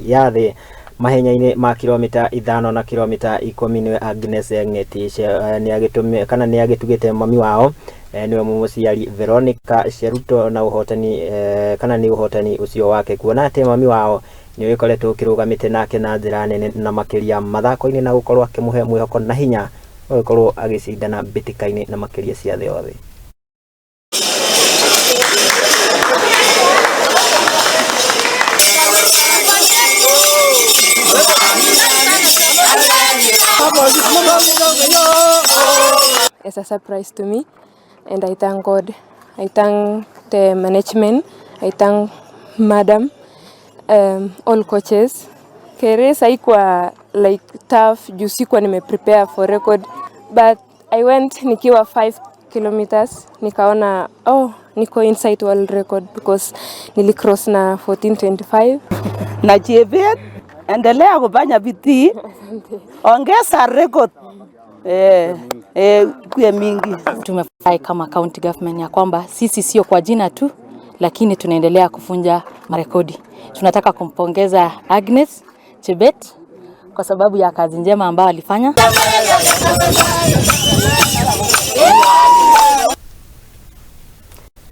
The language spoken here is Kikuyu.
ya thĩ mahenya-inĩ ma kilomita 5 na kilomita 10 nĩwe Agnes Ngetich nĩ kana nĩ agĩtugĩte mami wao nĩwe mũmũciari Veronica Cheruto na ũhotani kana nĩ ũhotani ũcio wake kuona atĩ mami wao nĩ ũgĩkoretwo ũkĩrũgamĩte nake na njĩra nene na makĩria mathako-inĩ na gũkorwo akĩmũhe mwĩhoko na hinya wa gũkorwo agĩcindana mbĩtĩka-inĩ na makĩria cia thĩ yothe. It's a surprise to me and I thank God. I thank the management. I thank madam, all coaches. Race haikuwa like tough juu sikuwa nime prepare for record, but I went nikiwa 5 kilometers, nikaona, oh, niko inside world record because nilicross na 14:25. Na Chebet, endelea kufanya bidii, ongeza record kuwe mingi. Tumefurahi kama county government ya kwamba sisi sio kwa jina tu, lakini tunaendelea kuvunja marekodi. Tunataka kumpongeza Agnes Chebet kwa sababu ya kazi njema ambayo alifanya.